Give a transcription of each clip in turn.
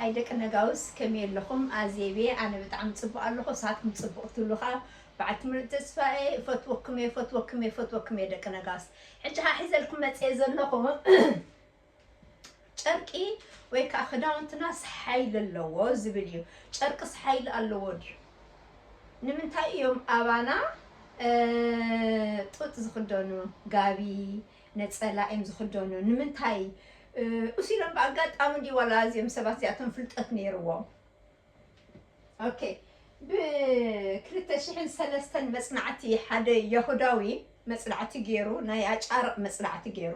ኣይ ደቂ ነጋውስ ከመይ ኣለኹም? ኣዜብ እየ፣ ኣነ ብጣዕሚ ጽቡቕ ኣለኹ፣ ንስኻትኩም ጽቡቕ ትብሉ ኸኣ በዓልቲ ምሉእ ተስፋ እየ። እፈትወኩም እየ፣ እፈትወኩም እየ፣ እፈትወኩም እየ ደቂ ነጋውስ። ሕጂ ኸኣ ሒዘልኩም መጽየ ዘለኹ ጨርቂ ወይ ከኣ ክዳውንትናስ ሓይሊ ኣለዎ ዝብል እዩ። ጨርቅስ ሓይሊ ኣለዎ ድዩ? ንምንታይ እዮም ኣባና ጡጥ ዝኽደኑ? ጋቢ ነጸላ እዮም ዝኽደኑ። ንምንታይ እሱ ኢሎም ብኣጋጣሚ ድዩ ዋላ እዚኦም ሰባት እዚኣቶም ፍልጠት ነይርዎም? ኦኬ። ብክልተ ሽሕን ሰለስተን መጽናዕቲ ሓደ የሁዳዊ መጽናዕቲ ገይሩ፣ ናይ ኣጫርቕ መጽናዕቲ ገይሩ።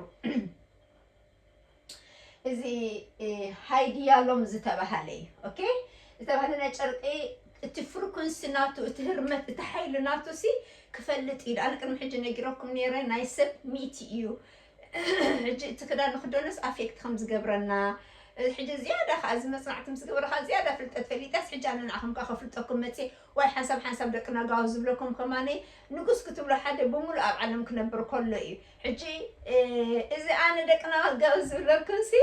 እዚ ሃይዲ ያሎም ዝተባሃለ እዩ። ኦኬ፣ ዝተባሃለ ናይ ጨርቂ እቲ ፍሪኩንሲ ናቱ፣ እቲ ህርመት፣ እቲ ሓይሊ ናቱ ሲ ክፈልጥ እዩ። ኣነ ቅድሚ ሕጂ ነጊረኩም ነይረ፣ ናይ ሰብ ሚእቲ እዩ። ሕጂ እቲ ክዳን ንክደኖስ ኣፌክት ከም ዝገብረና፣ ሕጂ ዝያዳ ከዓ እዚ መፅናዕቲ ምስ ገበረ ከዓ ዝያዳ ፍልጠት ፈሊጠስ፣ ሕጂ ኣነ ንዓኹም ከዓ ከፍልጠኩም መፅየ። ዋይ ሓንሳብ ሓንሳብ ደቂ ነጋውስ ዝብለኩም ከማነይ ንጉስ ክትብሎ ሓደ ብምሉእ ኣብ ዓለም ክነብር ከሎ እዩ። ሕጂ እዚ ኣነ ደቂ ነጋውስ ዝብለኩም ሲ፣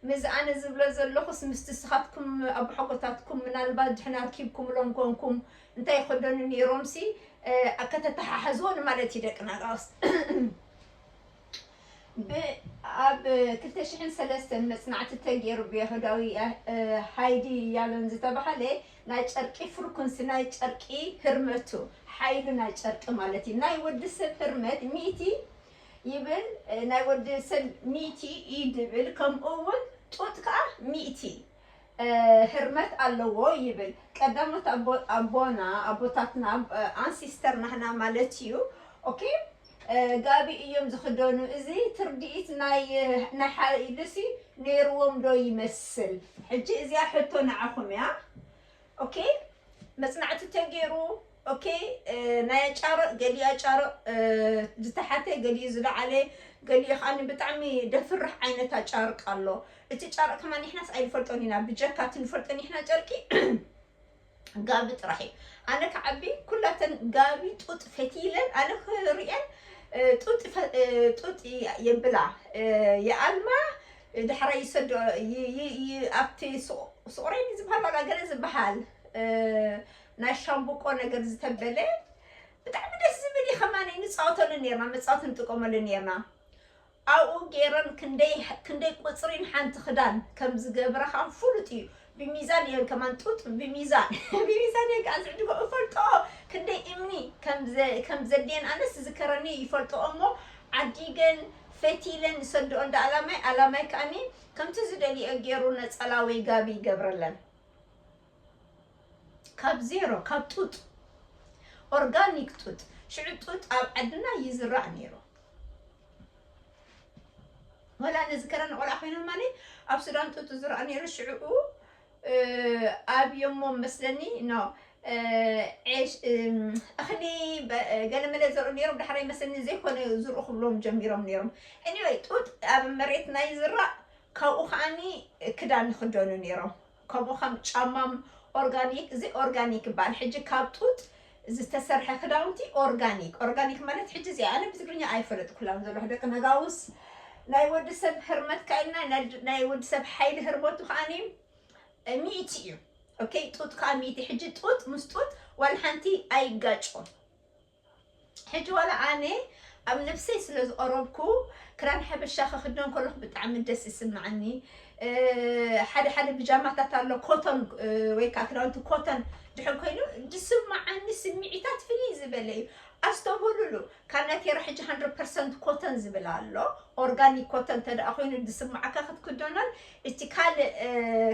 ምዚ ኣነ ዝብሎ ዘለኹስ ምስቲ ስኻትኩም ኣቦሓጎታትኩም ምናልባት ድሕና ኣርኪብኩምሎም ኮንኩም እንታይ ይኸደኑ ነይሮም ሲ ከተተሓሕዝዎ ንማለት እዩ ደቂ ነጋውስ። ብ ኣብ ክልተ ሽሕን ሰለስተን መጽናዕቲ ተገይሩ ብይሁዳዊ ሃይዲ ያሎን ዝተባህለ ናይ ጨርቂ ፍርኩንሲ ናይ ጨርቂ ህርመቱ ሓይሉ ናይ ጨርቂ ማለት እዩ። ናይ ወዲ ሰብ ህርመት ሚእቲ ይብል፣ ናይ ወዲ ሰብ ሚእቲ እዩ ድብል፣ ከምኡ እውን ጡጥ ከዓ ሚእቲ ህርመት ኣለዎ ይብል። ቀዳሞት ኣቦና ኣቦታትና ኣንሲስተር ናህና ማለት እዩ። ኦኬ፣ ጋቢ እዮም ዝኽደኑ። እዚ ትርድኢት ናይ ናይ ሓይልሲ ነይርዎም ዶ ይመስል? ሕጂ እዚኣ ሕቶ ንዓኹም እያ። ኦኬ፣ መጽናዕቲ ተገይሩ። ኦኬ፣ ናይ ኣጫርቕ ገሊ ኣጫርቕ ዝተሓተ፣ ገሊ ዝለዓለ፣ ገሊ ኻኒ ብጣዕሚ ደፍርሕ ዓይነት ኣጫርቕ ኣሎ። እቲ ጫርቕ ከማ ንሕናስ ኣይንፈልጦን ኢና፣ ብጀካ እቲ ንፈልጦ ንሕና ጨርቂ ጋቢ ጥራሕ እዩ። ኣነ ክዓቢ ኩላተን ጋቢ ጡጥ ፈቲለን ኣነ ክርእየን ጡጥ የብላ የኣልማ ድሕራይ ይሰዶ ኣብቲ ሱቕረይ ዝበሃል ዋላ ገለ ዝበሃል ናይ ሻምቡቆ ነገር ዝተበለ ብጣዕሚ ደስ ዝብል እዩ። ከማን ንፃወተሉ ነርና፣ መፃወቲ ንጥቀመሉ ነርና። ኣብኡ ገይረን ክንደይ ቁፅሪ ንሓንቲ ክዳን ከም ዝገብራ ከዓ ፍሉጥ እዩ። ብሚዛን እየን ከማን ጡጥ ብሚዛን ብሚዛን እየን ከዓ ዝዕድጎ እፈልጦ። ክንደይ እምኒ ከም ዘድልየን ኣነስ ዝከረኒ ይፈልጦ እሞ ዓዲገን ፈቲለን ዝሰድኦ እንዳ ኣላማይ ኣላማይ ከዓኒ ከምቲ ዝደልዮ ገይሩ ነፀላ ወይ ጋቢ ይገብረለን። ካብ ዜሮ ካብ ጡጥ ኦርጋኒክ ጡጥ ሽዑ ጡጥ ኣብ ዓድና ይዝራእ ነይሩ። ወላ ነዚ ከረን ቆልዓ ኮይኖም ማለት ኣብ ሱዳን ጡጥ ዝረኣ ነይሩ ሽዕኡ ኣብዮሞ መስለኒ ኖ እኽሊ ገለመለ ዘርኡ ነይሮም ዳሕራይ መስለኒ ዘይኮነ ዝርኡ ክብሎም ጀሚሮም ነይሮም። Anyway ጡጥ ኣብ መሬትና ይዝራእ። ካብኡ ከዓኒ ክዳን ይኽደኑ ነይሮም። ከምኡ ከም ጫማም ኦርጋኒክ እዚ ኦርጋኒክ ይበሃል። ሕጂ ካብ ጡጥ ዝተሰርሐ ክዳውንቲ ኦርጋኒክ ኦርጋኒክ ማለት ሕጂ እዚ ኣነ ብትግርኛ ኣይፈለጥኩላን ዘለኹ ደቂ ነጋውስ ናይ ወዲ ሰብ ህርመት ካኢልና ናይ ወዲ ሰብ ሓይሊ ህርመቱ ከዓኒ ሚእቲ እዩ። ኦኬ ጡጥ ከዓ ሚእቲ። ሕጂ ጡጥ ምስ ጡጥ ዋላ ሓንቲ ኣይጋጮን። ሕጂ ዋላ ኣነ ኣብ ነብሰይ ስለ ዝቐረብኩ ክራን ሓበሻ ከክደን ከለኹ ብጣዕሚ ደስ ይስምዓኒ። ሓደ ሓደ ብጃማታት ኣሎ ኮተን ወይ ከዓ ክዳውንቲ ኮተን ድሕን ኮይኑ ዝስምዓኒ ስምዒታት ፍልይ ዝበለ እዩ። ኣስተውህሉሉ ካብ ናቴራ ሕጂ ሃንድረድ ፐርሰንት ኮተን ዝብል ኣሎ። ኦርጋኒክ ኮተን ተደኣ ኮይኑ ዝስምዓካ ክትክደኖን እቲ ካልእ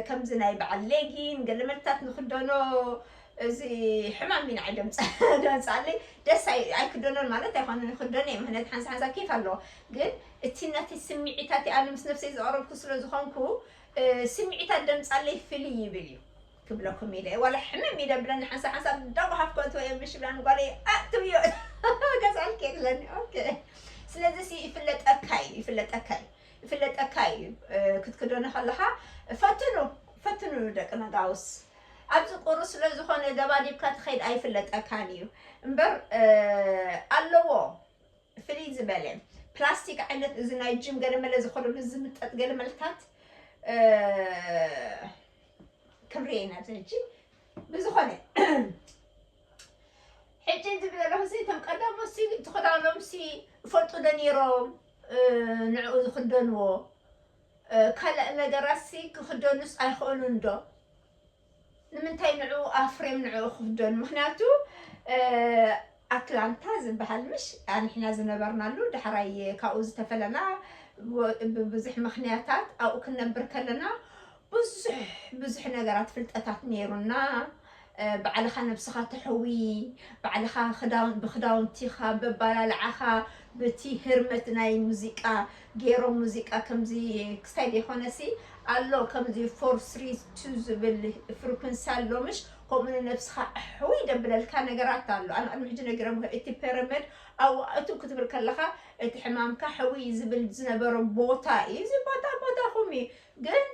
ከምዚ ናይ በዓል ሌጊን ገለመልታት ንክደኖ እዚ ሕማም ኢና ደምፃለይ ደስ ኣይክደኖን ማለት ኣይኮነን ይክደኖ እየ። ምክንያት ሓንሳ ሓንሳ ኬፍ ኣለዎ ግን እቲ ነቲ ስምዒታት ኣነ ምስ ነብሰይ ዝቀረብኩ ስለ ዝኮንኩ ስምዒታት ደምፃለይ ፍልይ ይብል እዩ ክብለኩም ኢለ ዋላ ሕምም ይደብለኒ ሓንሳ ሓንሳ ዳጎ ሃፍኮት ወይ ምሽ ብላን ጓለይ ኣትብዮ ገዛልክ የለኒ ኦኬ ስለዚ ይፍለጠካ እዩ ይፍለጠካ እዩ ይፍለጠካ እዩ ክትክደኖ ከለካ ፈትኑ ፈትኑ ደቂ ነጋውስ ኣብዚ ቁሩ ስለ ዝኾነ ደባዲብካ ትኸይድ ኣይፍለጠካን እዩ እምበር ኣለዎ ፍልይ ዝበለ ፕላስቲክ ዓይነት እዚ ናይ ጅም ገለመለ ዝኾነ ምስ ዝምጠጥ ገለመልታት ኢና ኣብዚ ሕጂ። ብዝኾነ ሕጂ ዝብል ዘለኹ ሲ እቶም ቀዳሞት ሲ እቲ ክዳኖም ሲ ይፈልጡ ዶ ነይሮም? ንዕኡ ዝኽደንዎ ካልእ ነገራት ሲ ክኽደኑስ ኣይኽእሉን ዶ? ንምንታይ ንዕኡ ኣፍሬም ንዕኡ ክኽደኑ? ምኽንያቱ ኣትላንታ ዝበሃል ምሽ ኣንሕና ዝነበርናሉ፣ ዳሕራይ ካብኡ ዝተፈለና ብብዙሕ ምኽንያታት ኣብኡ ክንነብር ከለና ብዙሕ ብዙሕ ነገራት ፍልጠታት ነይሩና። ባዕልኻ ነብስኻ ተሕዊ፣ ባዕልኻ ብክዳውንትኻ በባላልዓኻ ብቲ ህርመት ናይ ሙዚቃ ገይሮም ሙዚቃ ከምዚ ክሳይ ዘይኮነሲ ኣሎ ከምዚ ፎር ስሪ ቱ ዝብል ፍሪኩንሲ ኣሎ ምሽ? ከምኡ ንነብስኻ ኣሕዊ ደብለልካ ነገራት ኣሎ። ኣነ ቅድሚ ሕጂ ነጊሮም እቲ ፒራሚድ ኣብኡ ኣቱ ክትብል ከለኻ እቲ ሕማምካ ሕዊ ዝብል ዝነበረ ቦታ እዩ። እዚ ቦታ ቦታኹም እዩ ግን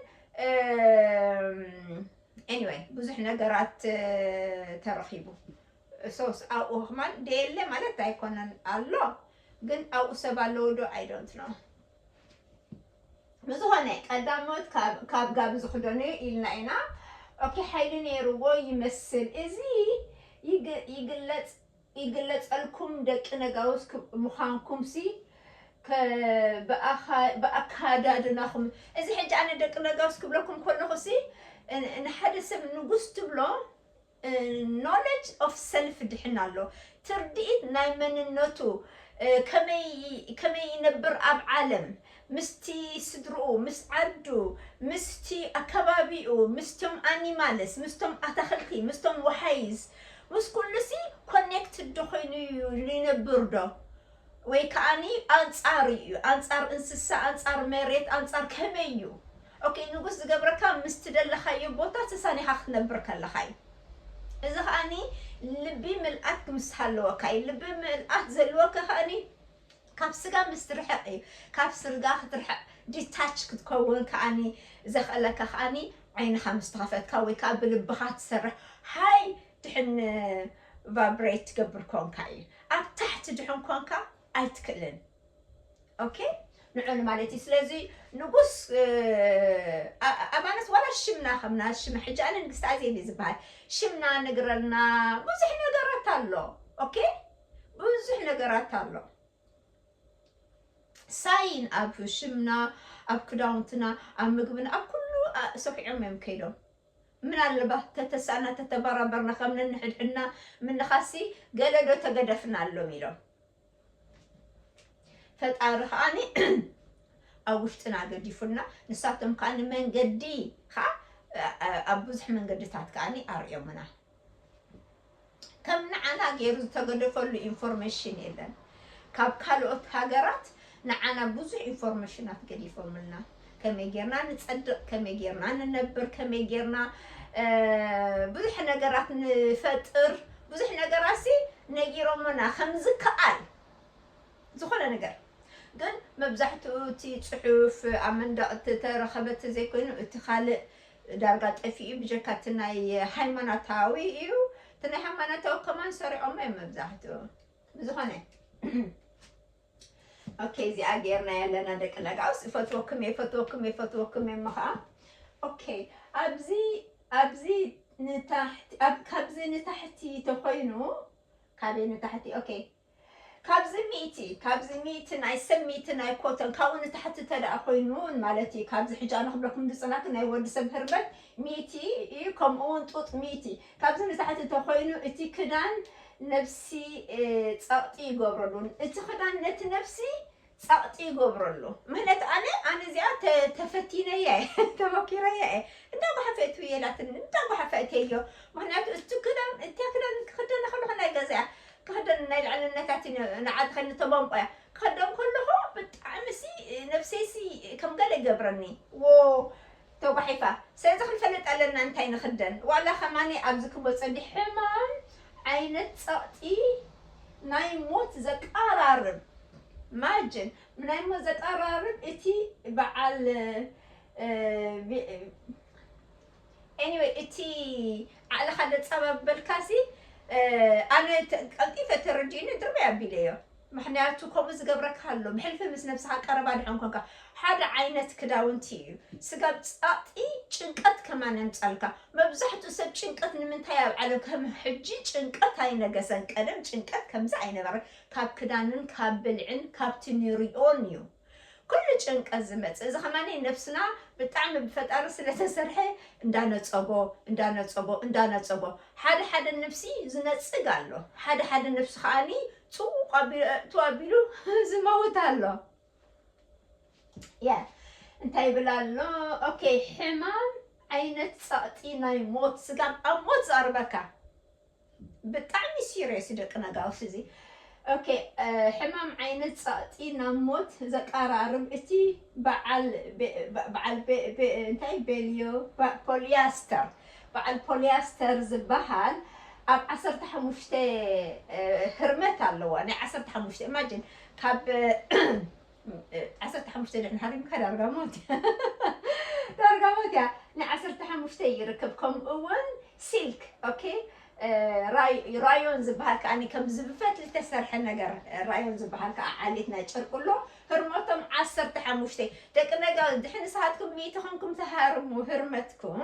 anyway ብዙሕ ነገራት ተረኺቡ። ሶስ ኣብኡ ከማን ደየለ ማለት ኣይኮነን ኣሎ ግን ኣብኡ ሰብ ኣለዎ ዶ I don't know። ብዝኾነ ቀዳሞት ካብ ጋቢ ዝኽደኑ ኢልና ኢና። ኦኬ ሓይሊ ነይርዎ ይመስል። እዚ ይግለጽ ይግለጸልኩም ደቂ ነጋውስ ምዃንኩም ሲ ብኣካዳድናኹም። እዚ ሕጂ ኣነ ደቂ ነጋውስ ክብለኩም ከለኹ ሲ ንሓደ ሰብ ንጉስ ትብሎ knowledge of self ድሕን ኣሎ ትርድኢት ናይ መንነቱ ከመይ ይነብር ኣብ ዓለም ምስቲ ስድርኡ ምስ ዓዱ ምስቲ ኣከባቢኡ ምስቶም ኣኒማልስ ምስቶም ኣታኽልቲ ምስቶም ወሓይዝ ምስ ኩሉ ሲ ኮኔክትድ ኮይኑ እዩ ይነብር ዶ ወይ ከዓኒ ኣንጻር እዩ ኣንጻር እንስሳ ኣንጻር መሬት ኣንጻር ከመይ እዩ ኦኬ ንጉስ ዝገብረካ ምስ ትደለኻዮ ቦታ ስሳኒኻ ክትነብር ከለኻ እዩ እዚ ከዓኒ ልቢ ምልኣት ክምስሃለወካ እዩ ልቢ ምልኣት ዘለወካ ከዓኒ ካብ ስጋ ምስ ትርሕቕ እዩ ካብ ስጋ ክትርሕቕ ዲታች ክትከውን ከዓኒ ዘኽእለካ ከዓኒ ዓይንኻ ምስ ተኸፈትካ ወይ ከዓ ብልብኻ ትሰርሕ ሃይ ድሕን ቫብሬት ትገብር ኮንካ እዩ ኣብ ታሕቲ ድሕን ኮንካ ኣይትክእልን ኦኬ ንዑ ማለት እዩ ስለዚ ንጉስ ኣማነት ዋላ ሽምና ከምና ሽም ሕጂ ኣነ ንግስቲ ኣዜብ ዝበሃል ሽምና ንግረልና ብዙሕ ነገራት ኣሎ ኦኬ ብዙሕ ነገራት ኣሎ ሳይን ኣብ ሽምና ኣብ ክዳውንትና ኣብ ምግብና ኣብ ኩሉ ሰኪዖም እዮም ከይዶም ምናልባት ተተሳእና ተተበራበርና ከም ነንሕድሕድና ምንኻሲ ገለዶ ተገደፍና ኣሎም ኢሎም ፈጣሪ ከዓኒ ኣብ ውሽጥና ገዲፉልና ንሳቶም ከዓ ንመንገዲ ከዓ ኣብ ብዙሕ መንገድታት ከዓኒ ኣርእዮምና ከም ንዓና ገይሩ ዝተገደፈሉ ኢንፎርሜሽን የለን ካብ ካልኦት ሃገራት ንዓና ብዙሕ ኢንፎርሜሽናት ገዲፎምልና ከመይ ጌርና ንፀድቕ ከመይ ጌርና ንነብር ከመይ ጌርና ብዙሕ ነገራት ንፈጥር ብዙሕ ነገራት ሲ ነጊሮምና ከም ዝከኣል ዝኾነ ነገር ግን መብዛሕትኡ እቲ ፅሑፍ ኣብ መንደቕ ተረኸበ ተዘይኮይኑ እቲ ካልእ ዳርጋ ጠፊኡ ብጀካ እቲ ናይ ሃይማኖታዊ እዩ እቲ ናይ ሃይማኖታዊ ከማን ሰሪዖሞ እዮም መብዛሕትኡ ብዝኾነ ኦኬ እዚኣ ጌርና ያለና ደቂ ነጋውስ እፈትወኩም እየ እፈትወኩም እየ እፈትወኩም እየ ከዓ ኦኬ ኣብዚ ኣብዚ ንታሕቲ ካብዚ ንታሕቲ ተኮይኑ ካበይ ንታሕቲ ኦኬ ካብዚ ሚእቲ ካብዚ ሚእቲ ናይ ሰብ ሚእቲ ናይ ኮተን ካብኡ ንታሕቲ ተደኣ ኮይኑ ማለት እዩ ካብዚ ሕጂ ኣነ ክብለኩም ዝፅናክ ናይ ወዲ ሰብ ህርመት ሚእቲ እዩ ከምኡ እውን ጡጥ ሚእቲ ካብዚ ንታሕቲ ተኮይኑ እቲ ክዳን ነብሲ ፀቕጢ ይገብረሉ እቲ ክዳን ነቲ ነብሲ ጸቕጢ ይገብረሉ። ምክንያቱ ኣነ ኣነ እዚኣ ተፈቲነያ እየ ተመኪረያ እየ። እንዳ ጓሓፈ እትውየላትኒ እንዳ ጓሓፈ እተዮ። ምክንያቱ እቲ ክዳን እቲያ ክዳን ክክደን ከለኹ ናይ ገዛያ ክክደን ናይ ልዕልነታት ንዓድኸኒ ተቦንቆያ ክክደን ከለኹ ብጣዕሚ ሲ ነብሰይ ሲ ከም ገለ ይገብረኒ። ዎ ተጓሒፋ ስለዚ ክንፈልጥ ኣለና እንታይ ንኽደን ዋላ ከማኒ ኣብዚ ክመፀ እንዲ ሕማም ዓይነት ፀቕጢ ናይ ሞት ዘቀራርብ ማጅን ናይ ሞት ዘቀራርብ እቲ በዓል anyway እቲ ዓዕልኻ ደፀባበልካሲ ኣነ ቀልጢፈ ተረዲእኒ ድርበይ ኣቢለዮ ምክንያቱ ከምኡ ዝገብረካ ኣሎ። ብሕልፊ ምስ ነብስኻ ቀረባ ድሕን ኮንካ፣ ሓደ ዓይነት ክዳውንቲ እዩ። ስጋብ ጻጢ ጭንቀት ከማን የምጻልካ። መብዛሕትኡ ሰብ ጭንቀት ንምንታይ ኣብ ዓለም ከም ሕጂ ጭንቀት ኣይነገሰን። ቀደም ጭንቀት ከምዚ ኣይነበረን። ካብ ክዳንን ካብ ብልዕን ካብቲ ንሪኦን እዩ ኩሉ ጭንቀት ዝመጽእ። እዚ ከማኒ ነብስና ብጣዕሚ ብፈጣሪ ስለተሰርሐ እንዳነጸጎ እንዳነጸጎ እንዳነጸጎ ሓደ ሓደ ነብሲ ዝነጽግ ኣሎ። ሓደ ሓደ ነብሲ ከኣኒ ጽቡቕ ኣቢሉ እቱ ኣቢሉ ዝመውት ኣሎ። ያ እንታይ ይብል ኣሎ? ኦኬ፣ ሕማም ዓይነት ጸቕጢ ናይ ሞት ስጋብ ኣብ ሞት ዘቕርበካ። ብጣዕሚ ሲሪየስ ደቂ ነጋውስ እዚ። ኦኬ፣ ሕማም ዓይነት ጸቕጢ ናብ ሞት ዘቀራርብ እቲ በዓል በዓል እንታይ ቤልዮ ፖሊያስተር በዓል ፖሊያስተር ዝበሃል ኣብ ዓሰርተ ሓሙሽተ ህርመት ኣለዋ። ናይ ዓሰርተ ሓሙሽተ ኢማጂን ካብ ዓሰርተ ሓሙሽተ ድሕን ሃሪምካ ዳርጋ ሞት ዳርጋ ሞት እያ። ናይ ዓሰርተ ሓሙሽተ ይርከብ። ከምኡ እውን ሲልክ ኦኬ ራዮን ዝበሃል ከዓ ከምዚ ብፈትሊ ዝተሰርሐ ነገር ራዮን ዝበሃል ከዓ ዓሌት ናይ ጨርቂ ኣሎ። ህርመቶም ዓሰርተ ሓሙሽተ ደቂ ነጋ ድሕን ንስኻትኩም ሚእቲ ኮንኩም ተሃርሙ ህርመትኩም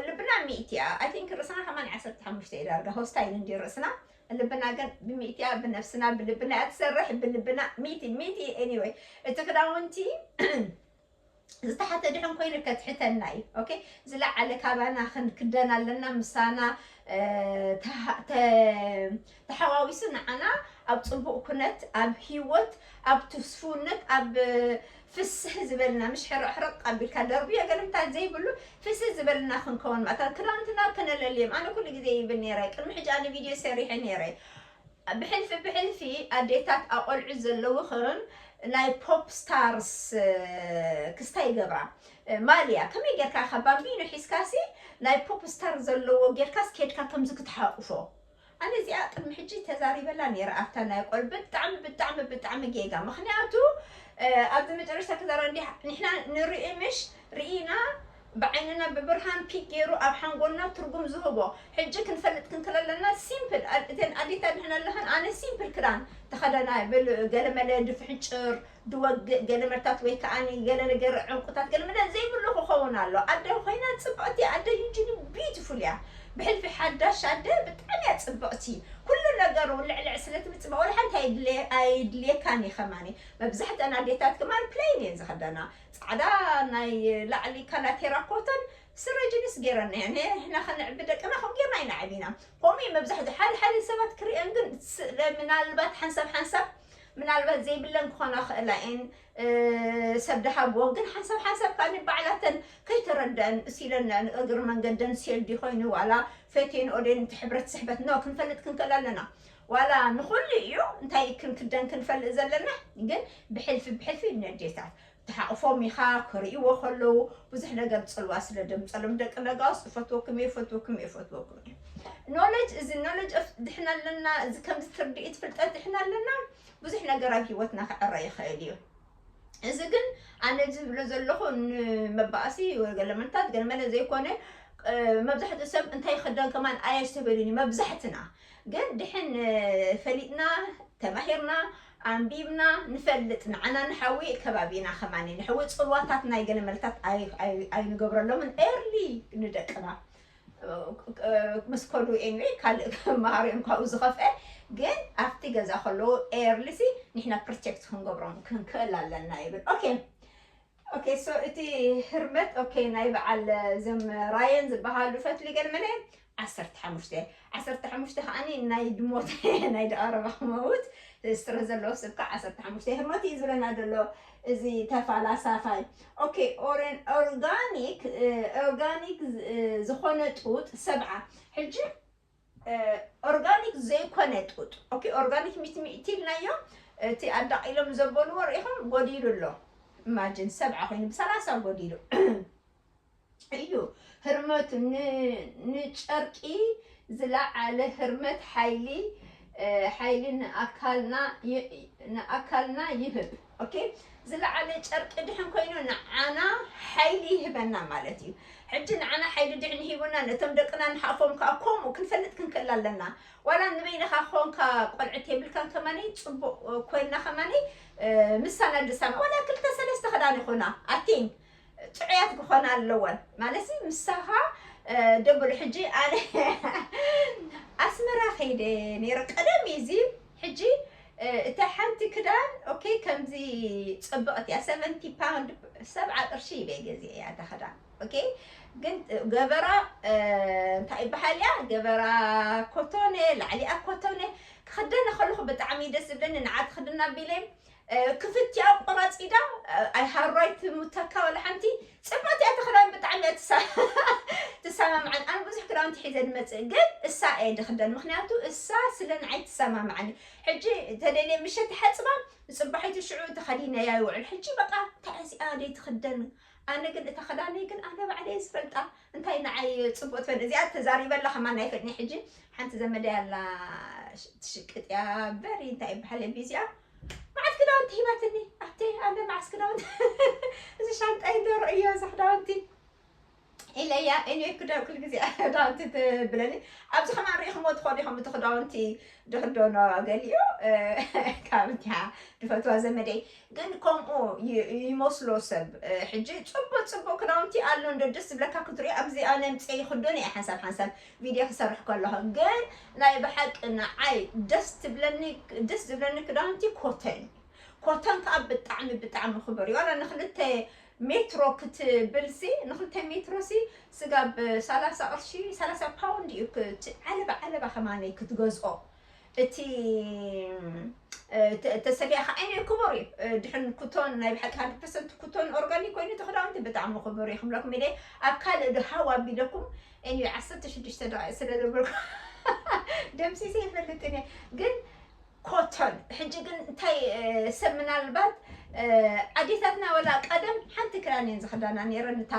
ልብና ሚእቲ እያ። ኣይ ቲንክ ርእስና ከማን ዓሰርተ ሓሙሽተ እዩ ዳርጋ ሆስታይል እንዲ ርእስና ልብና ግን ብሚእቲ እያ። ብነብስና ብልብና እያ ትሰርሕ ብልብና ሚእቲ ሚእቲ። ኤኒወይ እቲ ክዳውንቲ ዝተሓተ ድሕን ኮይኑ ከትሕተና እዩ። ኦኬ ዝለዓለ ካባና ክንክደን ኣለና። ምሳና ተሓዋዊሱ ንዓና ኣብ ፅቡቅ ኩነት ኣብ ሂወት ኣብ ትስፉነት ኣብ ፍስህ ዝበልና ምሽ ሕርቕ ሕርቕ ኣቢልካ ደርብዮ ገለምታት ዘይብሉ ፍስህ ዝበልና ክንከውን ማእታ ክዳውንትና ከነለልዮም። ኣነ ኩሉ ግዜ ይብል ነይረ ቅድሚ ሕጂ ኣነ ቪድዮ ሰሪሐ ነይረ። ብሕልፊ ብሕልፊ ኣዴታት ኣቆልዑ ዘለውኽን ናይ ፖፕ ስታርስ ክስታይ ይገብራ ማልያ ከመይ ጌርካ ካብ ባምቢኖ ሒዝካሲ ናይ ፖፕ ስታር ዘለዎ ጌርካስ ኬድካ ከምዚ ክትሓቁፎ። ኣነ እዚኣ ቅድሚ ሕጂ ተዛሪበላ ነይረ ኣብታ ናይ ቆል ብጣዕሚ ብጣዕሚ ብጣዕሚ ጌጋ። ምክንያቱ ኣብዚ መጨረሽታ ክዛረብ እንዲ ንሕና ንርኢ ምሽ ርኢና ብዓይንና ብብርሃን ፒክ ገይሩ ኣብ ሓንጎልና ትርጉም ዝህቦ ሕጂ ክንፈልጥ ክንክለለና ሲምፕል እተን ኣዴታት ንሕና ኣለኸን ኣነ ሲምፕል ክዳን ተኸደና ብል ገለመለ ድፍሕንጭር ድወግእ ገለመርታት ወይ ከዓ ገለ ነገር ዕንቁታት ገለመለ ዘይብሉ ክኸውን ኣሎ። ኣደ ኮይና ፅብቕቲ ኣደ ዩጅኒ ቢዩቲፉል እያ። ብሕልፊ ሓዳሽ ኣደ ብጣዕሚ እያ ፅብቕቲ። ኩሉ ነገሩ ልዕልዕ ስለ ትብል ፅብቕ ወላ ሓንቲ ኣይድልየካን እዩ። ከማኒ መብዛሕትአን ኣዴታት ከማን ፕሌን እየን ዝኸደና። ፃዕዳ ናይ ላዕሊ ካናቴራ ኮተን ስረ ጅንስ ገይረን እየን። ንሕና ከነዕቢ ደቅና ከም ጌርና ኣይነዓቢና። ከምኡ እዩ መብዛሕትኡ ሓደ ሓደ ሰባት ክርእየን ግን ምናልባት ሓንሳብ ሓንሳብ ምናልባት ዘይብለን ክኾና ክእላ እየን ሰብ ድሃብወን ግን ሓንሳብ ሓንሳብ ካብ ባዕላተን ከይተረደአን እሲለን እግሪ መንገደን ሴልዲ ኮይኑ ዋላ ፈቴን ኦዴን እቲ ሕብረት ስሕበት ኖ ክንፈልጥ ክንክእል ኣለና። ዋላ ንኹሉ እዩ እንታይ ክንክደን ክንፈልጥ ዘለና ግን ብሕልፊ ብሕልፊ ነዴታት ተሓቕፎም ኢኻ ክርእይዎ ከለዉ ብዙሕ ነገር ፅልዋ ስለ ደምፀሎም ደቂ ነጋውስ እፈትወኩም እየ እፈትወኩም እየ እፈትወኩም እየ። ኖለጅ እዚ ኖለጅ ድሕና ኣለና እዚ ከምዚ ትርድኢት ፍልጠት ድሕና ኣለና። ብዙሕ ነገር ኣብ ሂወትና ክዕረ ይኽእል እዩ። እዚ ግን ኣነ ዝብሎ ዘለኹ ንመባእሲ ገለመንታት ገለመለ ዘይኮነ መብዛሕትኡ ሰብ እንታይ ይኽደን ከማን ኣየስተበልን እዩ መብዛሕትና ግን ድሕን ፈሊጥና ተማሂርና ኣንቢብና ንፈልጥ ንዓና ንሓዊ ከባቢና ከማን ንሕዊ ፅልዋታት ናይ ገለመልታት ኣይንገብረሎምን ኤርሊ ንደቅና ምስ ከዱ ኤንወይ ካልእ መሃሪኦም ካብኡ ዝኸፍአ ግን ኣብቲ ገዛ ከለዉ ኤርሊሲ ንሕና ፕሮቴክት ክንገብሮም ክንክእል ኣለና ይብል። ኦኬ ኦኬ ሶ እቲ ህርመት ኦኬ ናይ በዓል ዘም ራየን ዝበሃሉ ፈትሊ ገለመለ ዓሰርተ ሓሙሽተ ዓሰርተ ሓሙሽተ ከዓኒ ናይ ድሞት ናይ ደቐረባ ክመውት ስረ ዘለዎ ሰብ ከዓ ዓሰርተ ሓሙሽተ ህርመት እዩ ዝብለና ዘሎ እዚ ተፋላሳፋይ። ኦኬ ኦርጋኒክ ኦርጋኒክ ዝኾነ ጡጥ ሰብዓ ሕጂ ኦርጋኒክ ዘይኮነ ጡጥ ኦኬ ኦርጋኒክ ሚት ሚእቲ ኢልናዮ እቲ ኣዳቒሎም ዘበልዎ ርኢኹም ጎዲሉ ኣሎ። ኢማጅን ሰብዓ ኮይኑ ብሰላሳ ጎዲሉ እዩ ህርመቱ ንጨርቂ ዝለዓለ ህርመት ሓይሊ ሓይሊ ንኣካልና ንኣካልና ይህብ። ኦኬ፣ ዝለዓለ ጨርቂ ድሕን ኮይኑ ንዓና ሓይሊ ይህበና ማለት እዩ። ሕጂ ንዓና ሓይሊ ድሕን ሂቡና ነቶም ደቅና ንሓፎም ከዓ ከምኡ ክንፈልጥ ክንክእል ኣለና። ዋላ ንበይንኻ ኮንካ ቆልዕት የብልካን ከማነይ ፅቡቅ ኮይና ከማነይ ምሳና ድሳማ ዋላ ክልተ ሰለስተ ክዳን ይኾና ኣቲን ጥዑያት ክኾና ኣለወን ማለት ምሳኻ ደብሉ። ሕጂ ኣነ ኣስመራ ከይደ ነይረ ቀደም እዚ። ሕጂ እታ ሓንቲ ክዳን ኦኬ ከምዚ ፅብቕት እያ ሰቨንቲ ፓውንድ ሰብዓ ቅርሺ ይበ ገዜ እያ እታ ክዳን። ኦኬ ግን ገበራ እንታይ ይበሃል እያ ገበራ ኮቶነ ላዕሊኣ ኮቶነ ክኽደነ ከለኹ ብጣዕሚ ደስ ዝብለኒ ንዓት ክድና ቢለ ክፍትያ ቆራፂዳ ኣይሃራይ ትሙተካ ወላ ሓንቲ ፅብቅቲ እያ ተክዳን ብጣዕሚ እያ ትሰማምዓን ኣነ ብዙሕ ክዳውንቲ ሒዘ ዝመፅእ ግን እሳ እየ ድክደን ምክንያቱ እሳ ስለ ንዓይ ትሰማምዓኒ ሕጂ ተደልየ ምሸት ሓፅባ ንፅባሒቱ ሽዑ ተኸዲነያ ይውዕል ሕጂ በቃ እንታይ እዚኣ ደይ ትክደን ኣነ ግን እታ ክዳነይ ግን ኣነ ባዕለ እየ ዝፈልጣ እንታይ ንዓይ ፅቡቅ ትፈል እዚኣ ተዛሪበላ ከማ ናይ ፈጥኒ ሕጂ ሓንቲ ዘመደ ያላ ትሽቅጥ እያ በሪ እንታይ ይበሃል ቢዚኣ መዓት ክዳውንቲ ሂባትኒ ኣቴ ኣነ መዓስ ክዳውንቲ እዚ ሻንጣይ ዶ ርእዮ እዚ ክዳውንቲ ኢለያ እኔ ክዳ ኩል ግዜ ክዳውንቲ ትብለኒ ኣብዚ ከማን ርኢኹሞ ትኾኑ ኢኹም እቲ ክዳውንቲ ድኽደኖ ገሊኡ ካብ እንቲያ ድፈትዋ ዘመደይ ግን ከምኡ ይመስሎ ሰብ ሕጂ ፅቡቅ ፅቡቅ ክዳውንቲ ኣሎ እንዶ ደስ ዝብለካ ክትሪኦ ኣብዚ ኣነ ምፀ ይክደኖ እየ ሓንሳብ ሓንሳብ ቪድዮ ክሰርሕ ከለኹ ግን ናይ ብሓቂ ንዓይ ደስ ትብለኒ ደስ ዝብለኒ ክዳውንቲ ኮተን ኮተን ከዓ ብጣዕሚ ብጣዕሚ ክቡር እዩ ዋላ ንክልተ ሜትሮ ክትብል ሲ ንክልተ ሜትሮ ሲ ስጋብ ሰላሳ ቅርሺ ሰላሳ ፓውንድ እዩ ዓለባ ዓለባ ከማነይ ክትገዝኦ እቲ ተሰፊያ ከዓ ዓይነ ክቡር እዩ ድሕን ኩቶን ናይ ብሓቂ ሓደ ፐርሰንት ኩቶን ኦርጋኒክ ኮይኑ እቲ ክዳውንቲ ብጣዕሚ ክቡር እዩ ክብለኩም ኢለ ኣብ ካልእ ድሃው ኣቢለኩም እዩ ዓሰርተ ሽዱሽተ ደቂ ስለ ነበርኩ ደምሲሰ ይፈልጥን እየ ግን ኮቶን ሕጂ ግን እንታይ ሰብ ምናልባት ኣዴታትና ወላ ቀደም ሓንቲ ክዳን እየን ዝኽዳና ነይረን እታ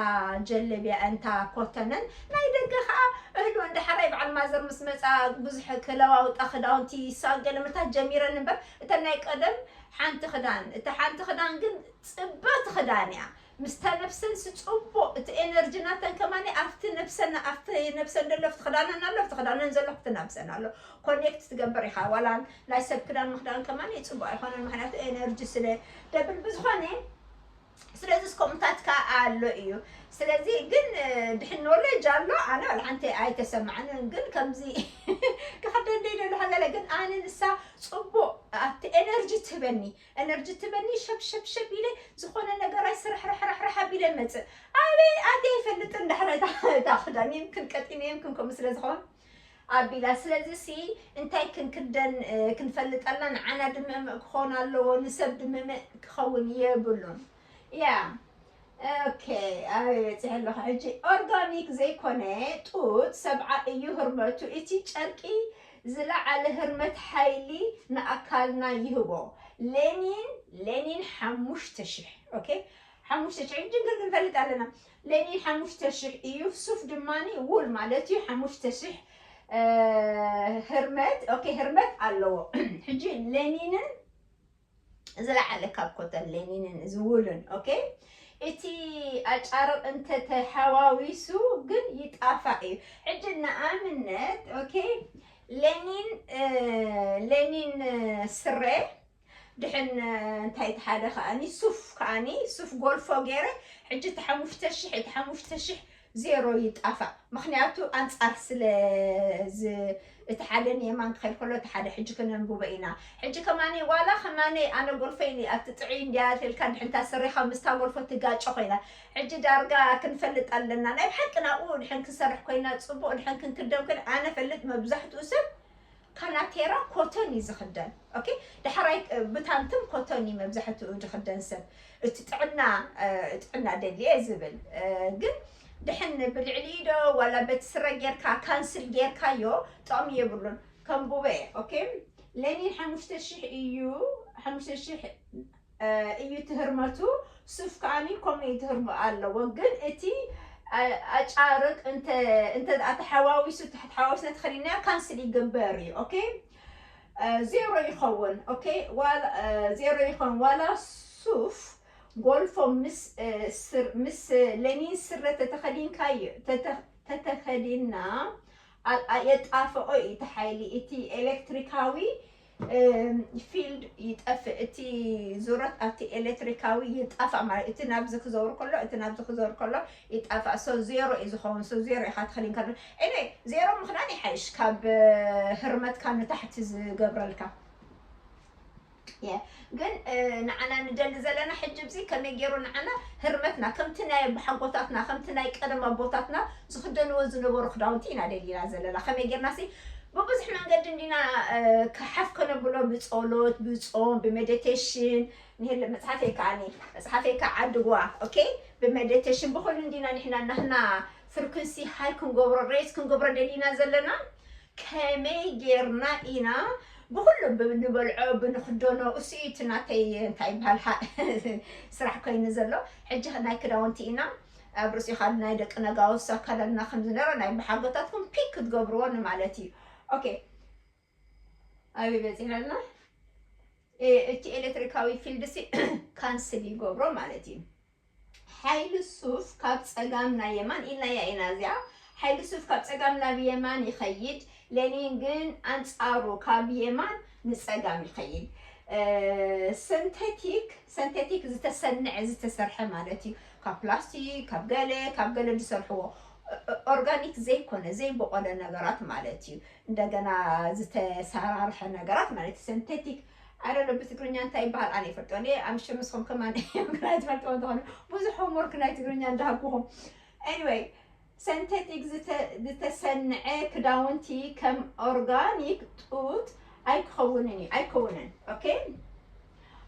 ጀለቢያ እንታ ኮተነን ናይ ደገ ከዓ እህሉ እንድሕራይ በዓል ማዘር ምስ መፃ ብዙሕ ክለዋውጣ ክዳውንቲ ይሳገለ ምታት ጀሚረን እምበር እተን ናይ ቀደም ሓንቲ ክዳን እታ ሓንቲ ክዳን ግን ፅብቅቲ ክዳን እያ ምስታ ነብሰን ስፅቡቅ እቲ ኤነርጂ ናተን ከማኒ ኣብቲ ነብሰን ኣብቲ ነብሰን ዘሎ ኣብቲ ክዳነን ኣሎ ኣብቲ ክዳነን ዘሎ ኣብቲ ነብሰን ኣሎ ኮኔክት ትገብር ኢኻ ዋላ ናይ ሰብ ክዳን ምክዳን ከማኒ ፅቡቅ ኣይኮነን ምክንያቱ ኤነርጂ ስለ ደብል ብዝኾነ ስለዚ እስከምታት ከዓ ኣሎ እዩ ስለዚ ግን ድሕን ኖሌጅ ኣሎ ኣነ ወላ ሓንቲ ኣይተሰማዕንን ግን ከምዚ ክኸደን ደይደለካ ገለ ግን ኣነ ንሳ ፅቡቅ ኣብቲ ኤነርጂ ትህበኒ ኤነርጂ ትህበኒ ሸብ ሸብ ሸብ ኢለ ዝኾነ ነገር ኣይስራሕ ራሕራሕራሕ ኣቢለ መፅእ ኣበይ ኣትየ ይፈልጥ እንዳሕረ እታ ክዳን የምክን ቀጢነ የምክን ከምኡ ስለ ዝኾን ኣቢላ ስለዚ ሲ እንታይ ክንክደን ክንፈልጠልና ንዓና ድምእምእ ክኾን ኣለዎ ንሰብ ድምእምእ ክኸውን የብሉን እያ ኦኬ ኣበይ በፂሐ ኣለኹ ሕጂ ኦርጋኒክ ዘይኮነ ጡጥ ሰብዓ እዩ ህርመቱ እቲ ጨርቂ ዝለዓለ ህርመት ሓይሊ ንኣካልና ይህቦ ሌኒን ሌኒን ሓሙሽተ ሽሕ ኦኬ ሓሙሽተ ሽሕ ሕጂ ግን ክንፈልጥ ኣለና ሌኒን ሓሙሽተ ሽሕ እዩ ሱፍ ድማ ውል ማለት እዩ ሓሙሽተ ሽሕ ህርመት ኦኬ ህርመት ኣለዎ ሕጂ ሌኒንን ዝለዓለ ካብ ኮተን ሌኒንን ዝውልን ኦኬ እቲ ኣጫርቕ እንተተሓዋዊሱ ግን ይጣፋእ እዩ ሕጂ ንኣብነት ኦኬ ሌኒን ሌኒን ስረ ድሕን እንታይ እቲ ሓደ ከዓኒ ሱፍ ከዓኒ ሱፍ ጎልፎ ገይረ ሕጂ እቲ ሓሙሽተ ሽሕ እቲ ሓሙሽተ ሽሕ ዜሮ ይጣፋእ ምክንያቱ ኣንፃር ስለ እቲ ሓደ ንየማን ክኸይድ ከሎ እቲ ሓደ ሕጂ ክነንብቦ ኢና ሕጂ ከማኒ ዋላ ከማኒ ኣነ ጎልፈይኒ ኣብቲ ጥዑይ እንድያ ተልካ ድሕንታ ሰሪኻ ምስታ ጎልፎ ትጋጮ ኮይና ሕጂ ዳርጋ ክንፈልጥ ኣለና ናይ ብሓቂ ናብኡ ድሕን ክንሰርሕ ኮይና ፅቡቅ ድሕን ክንክደም ኮይና ኣነ ፈልጥ መብዛሕትኡ ሰብ ካናቴራ ኮቶን እዩ ዝኽደን ኦኬ ዳሕራይ ብታንትን ኮቶን እዩ መብዛሕትኡ ዝኽደን ሰብ እቲ ጥዕና ጥዕና ደልየ ዝብል ግን ድሕን ብልዕሊ ዶ ዋላ በቲ ስረ ጌርካ ካንስል ጌርካዮ ጥቕሚ የብሉን ከም ቡበ ኦኬ ሌኒን ሓሙሽተ ሽሕ እዩ ሓሙሽተ ሽሕ እዩ ትህርመቱ ሱፍ ከዓኒ ከምኡ እዩ ትህርመ ኣለዎ ግን እቲ ኣጫርቅ እንተ ተሓዋዊሱ ተሓዋዊስና ተኸዲና ካንስል ይግበር እዩ ኦኬ ዜሮ ይኸውን። ኦኬ፣ ዋላ ዜሮ ይኸውን። ዋላ ሱፍ ጎልፎ ምስ እ፣ ስር ምስ እ፣ ለኒን ስረ ተተኸዲንካዮ ተተ- ተተኸዲና ኣ- ኣ- የጣፍኦ እዩ እቲ ሓይሊ፣ እቲ ኤሌክትሪካዊ ፊልድ ይጠፍእ፣ እቲ ዙረት ኣብቲ ኤሌክትሪካዊ ይጣፋእ ማለት፣ እቲ ናብዚ ክዘውር ከሎ እቲ ናብዚ ክዘውር ከሎ ይጣፋእ። ሶ ዜሮ እዩ ዝኸውን። ሶ ዜሮ ኢኻ ትኸሊን ከሎ እኔ ዜሮ ምኽናን ይሓይሽ ካብ ህርመትካ ንታሕቲ ዝገብረልካ። ግን ንዓና ንደሊ ዘለና ሕጂ ብዚ ከመይ ገይሩ ንዓና ህርመትና ከምቲ ናይ ኣቦሓጎታትና ከምቲ ናይ ቀደም ኣቦታትና ዝኽደንዎ ዝነበሩ ክዳውንቲ ኢና ደሊና ዘለና። ከመይ ጌርና ሲ ብብዙሕ መንገዲ እንዲና ክሓፍ ከነብሎ፣ ብጸሎት፣ ብጾም፣ ብሜዲቴሽን። ንሄለ መጽሓፈይ ከዓኒ መጽሓፈይ ከዓ ዓድዋ። ኦኬ፣ ብሜዲቴሽን ብኹሉ እንዲና ንሕና ናህና ፍሪኩንሲ ሃይ ክንገብሮ፣ ሬስ ክንገብሮ ደሊና ዘለና። ከመይ ጌርና ኢና ብኹሉ ብንበልዖ ብንኽደኖ፣ እሱ እዩ እቲ ናተይ እንታይ ይበሃል ስራሕ ኮይኑ ዘሎ። ሕጂ ናይ ክዳውንቲ ኢና ኣብ ርእሲኻ ናይ ደቂ ነጋውስ ኣካዳድና ከም ዝነበረ ናይ ብሓጎታትኩም ፒክ ክትገብርዎ ንማለት እዩ። ኦኬ፣ ኣበይ በፂሕና ኣለና? እቲ ኤሌክትሪካዊ ፊልድ ሲ ካንስል ይገብሮ ማለት እዩ። ሓይሊ ሱፍ ካብ ጸጋም ናብ የማን ኢልናያ ኢና እዚኣ። ሓይሊ ሱፍ ካብ ጸጋም ናብ የማን ይኸይድ፣ ሌኒን ግን ኣንጻሩ ካብ የማን ንጸጋም ይኸይድ። ሰንቴቲክ ሰንቴቲክ ዝተሰንዐ ዝተሰርሐ ማለት እዩ። ካብ ፕላስቲክ ካብ ገለ ካብ ገለ ዝሰርሕዎ ኦርጋኒክ ዘይኮነ ዘይበቆለ ነገራት ማለት እዩ። እንደገና ዝተሰራርሐ ነገራት ማለት ሰንቴቲክ። ኣይ ዶንት ኖ ብትግርኛ እንታይ ይበሃል ኣነ ይፈልጦ። እኔ ኣምሽር ንስኹም ከማን ግና ትፈልጥዎ እንተኾነ ብዙሕ ሆምወርክ ናይ ትግርኛ እንዳሃብኩኹም። ኤኒወይ ሰንቴቲክ ዝተሰንዐ ክዳውንቲ ከም ኦርጋኒክ ጡጥ ኣይክኸውንን እዩ ኣይከውንን። ኦኬ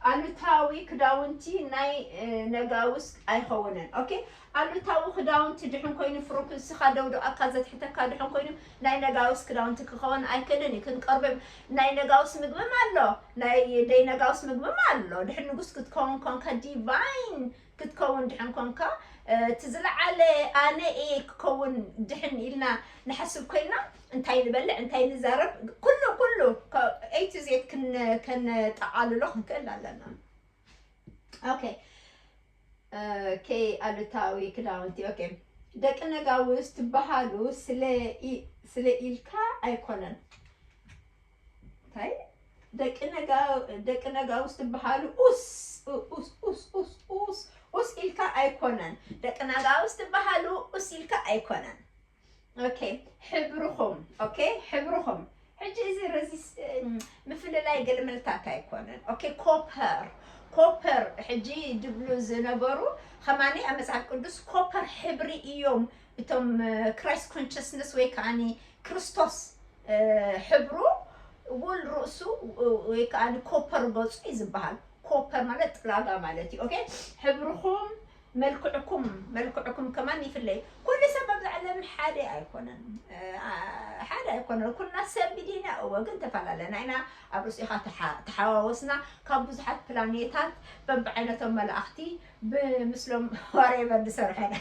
ኣሉታዊ ክዳውንቲ ናይ ነጋውስ ኣይኸውንን። ኦኬ ኣሉታዊ ክዳውንቲ ድሕን ኮይኑ ፍሩክስኻ ደውዶ ኣካ ዘትሕተካ ድሕን ኮይኑ ናይ ነጋውስ ክዳውንቲ ክኸውን ኣይክእልን እዩ። ክንቀርብ ናይ ነጋውስ ምግብም ኣሎ ናይ ደይ ነጋውስ ምግብም ኣሎ። ድሕን ንጉስ ክትከውን ኮንካ ዲቫይን ክትከውን ድሕን ኮንካ እቲ ዝለዓለ ኣነ እየ ክከውን ድሕን ኢልና ንሓስብ ኮይና እንታይ ንበልዕ እንታይ ንዛረብ ኩሉ ኩሉ ኤ ቱ ዜድ ከነጠቓልሎ ክንክእል ኣለና። ኦኬ ኦኬ ኣሉታዊ ክዳውንቲ ኦኬ ደቂ ነጋውስ ትበሃሉ ስለ ኢልካ ኣይኮነን። እንታይ ደቂ ነጋውስ ትበሃሉ ኡስ ኡስ ኡስ ኡስ ኡስ ኡስ ኢልካ ኣይኮነን። ደቂ ነጋውስ ትበሃሉ ኡስ ኢልካ ኣይኮነን። ኦኬ ሕብርኹም ኦኬ ሕብርኹም ሕጂ እዚ ረዚስ ምፍልላይ ገለ መልታት ኣይኮነን። ኦኬ ኮፐር ኮፐር ሕጂ ድብሉ ዝነበሩ ከማኒ ኣብ መጽሓፍ ቅዱስ ኮፐር ሕብሪ እዮም። እቶም ክራይስት ኮንሽስነስ ወይ ከዓኒ ክርስቶስ ሕብሩ ውል ርእሱ ወይ ከዓ ኮፐር ገፁ እዩ ዝበሃል። ኮፐር ማለት ጥላጋ ማለት እዩ። ኦኬ ሕብርኹም መልክዕኩም መልክዕኩም ከማን ይፍለይ። ኩሉ ሰብ ኣብዚ ዓለም ሓደ ኣይኮነን ሓደ ኣይኮነን። ኩልና ሰብ ዲና እወ ግን ተፈላለና ኢና። ኣብ ርእሲኻ ተሓዋወስና ካብ ብዙሓት ፕላኔታት በብዓይነቶም መላእኽቲ ብምስሎም ዋሬቨር ዝሰርሐና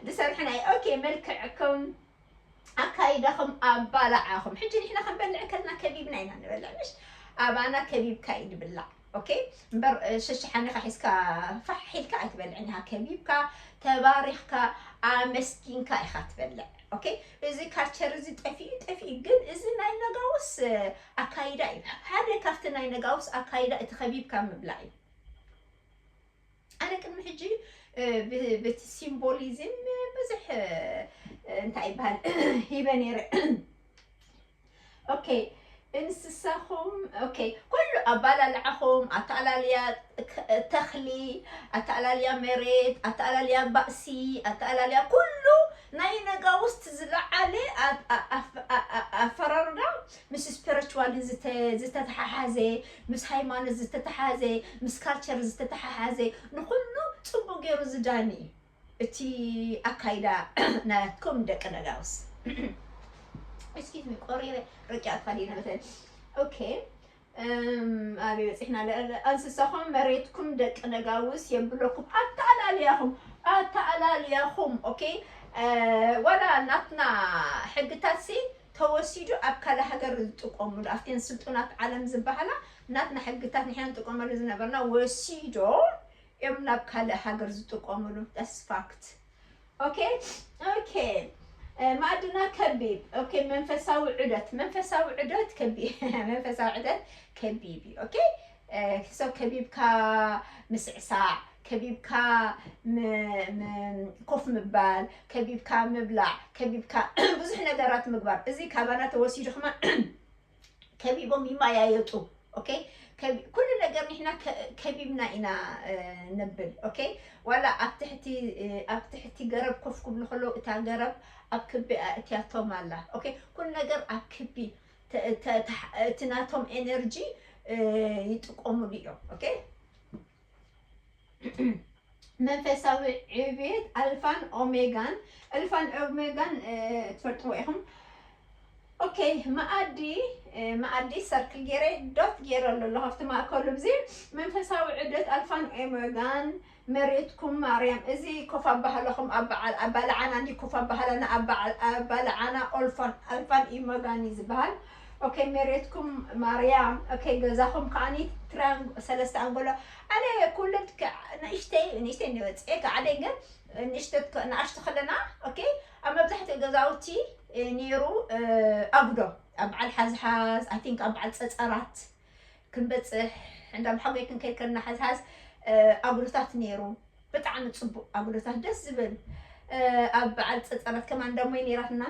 ዝሰርሐና እዩ። ኦኬ መልክዕኩም ኣካይዳኹም ኣባላዓኹም። ሕጂ ንሕና ክንበልዕ ከልና ከቢብና ኢና ንበልዕ ምሽ ኣባና ከቢብካ እዩ ድብላዕ። ኦኬ እምበር ሸሽሓኒኻ ሒዝካ ፋሕ ኢልካ ኣይትበልዕን ኢኻ። ከቢብካ ተባሪኽካ ኣመስጊንካ ኢኻ ትበልዕ። ኦኬ እዚ ካልቸር እዚ ጠፊኡ ጠፊኡ ግን እዚ ናይ ነጋውስ ኣካይዳ እዩ። ሓደ ካብቲ ናይ ነጋውስ ኣካይዳ እቲ ከቢብካ ምብላዕ እዩ። ኣነ ቅድሚ ሕጂ ብቲ ሲምቦሊዝም ብዙሕ እንታይ ይበሃል ሂበ ነይረ። ኦኬ እንስሳኹም ኦኬ ኩሉ ኣባላልዓኹም ኣተኣላልያ ተኽሊ ኣተኣላልያ መሬት ኣተኣላልያ ባእሲ ኣተኣላልያ ኩሉ ናይ ነጋውስት ዝለዓለ ኣፈራርዳ ምስ ስፒሪቹዋል ዝተተሓሓዘ ምስ ሃይማኖት ዝተተሓዘ ምስ ካልቸር ዝተተሓሓዘ ንኩሉ ፅቡቅ ገይሩ ዝዳኒ እዩ። እቲ ኣካይዳ ናትኩም ደቂ ነጋውስ እስኪ ቆሪረ ረቂቕ ፋሊና መተን ኦኬ ኣበይ በፂሕና? ኣንስሳኹም መሬትኩም ደቂ ነጋውስ የብለኩም። ኣተኣላልያኹም ኣተኣላልያኹም ኦኬ ዋላ ናትና ሕግታት ሲ ተወሲዱ ኣብ ካልእ ሃገር ዝጥቀምሉ ኣብተን ስልጡናት ዓለም ዝበሃላ ናትና ሕግታት ንሕና ንጥቀመሉ ዝነበርና ወሲዶ እዮም ናብ ካልእ ሃገር ዝጥቀምሉ። That's fact. Okay? Okay. ማዕድና ከቢብ። Okay፣ መንፈሳዊ ዑደት መንፈሳዊ ዑደት ከቢብ መንፈሳዊ ዑደት ከቢብ እዩ። Okay? So ከቢብካ ምስዕሳዕ፣ ከቢብካ ኮፍ ምባል፣ ከቢብካ ምብላዕ፣ ከቢብካ ብዙሕ ነገራት ምግባር፣ እዚ ካባና ተወሲዱ ከማ ከቢቦም ይመያየጡ። Okay? ኩሉ ነገር ንሕና ከቢብና ኢና ነብል። Okay? ዋላ ኣብ ትሕቲ ኣብ ትሕቲ ገረብ ኮፍ ክብሉ ከለዉ እታ ገረብ ኣብ ክቢ ኣእትያቶም ኣላ። Okay? ኩሉ ነገር ኣብ ክቢ እቲ ናቶም ኤነርጂ ይጥቀምሉ እዮም። Okay? መንፈሳዊ ዕብየት ኣልፋን ኦሜጋን ኣልፋን ኦሜጋን ትፈልጥዎ ኢኹም። Okay? መኣዲ መኣዲ ሰርክል ገይረ ዶት ገይረ ኣሎ ካብቲ ማእከሉ ብዚ መንፈሳዊ ዕብየት ኣልፋን ኦሜጋን መሬትኩም ማርያም። እዚ ኮፍ ኣባህለኹም ኣብ በዓል ኣባልዓና እንዲ ኮፍ ኣባህለና ኣብ በዓል ኣባልዓና ኦልፋን ኣልፋን ኦሜጋን እዩ ዝበሃል። Okay? መሬትኩም ማርያም። Okay? ገዛኹም ከዓኒ ትራንግ ሰለስተ ኣንጎሎ ኣነ ኩለት ንእሽተይ ንእሽተይ እንወፅኤ ከዓደይ ግን ንእሽተት ንኣሽቱ ከለና። Okay? ኣብ መብዛሕትኡ ገዛውቲ ነይሩ ኣጉዶ ኣብ በዓል ሓዝሓዝ I think ኣብ በዓል ፀፀራት ክንበፅሕ እንዳ መሓጎይ ክንከይድ ከለና ሓዝሓዝ ኣጉዶታት ነይሩ። ብጣዕሚ ፅቡቅ ኣጉዶታት ደስ ዝብል ኣብ በዓል ፀፀራት ከማን ደሞይ ነይራትና።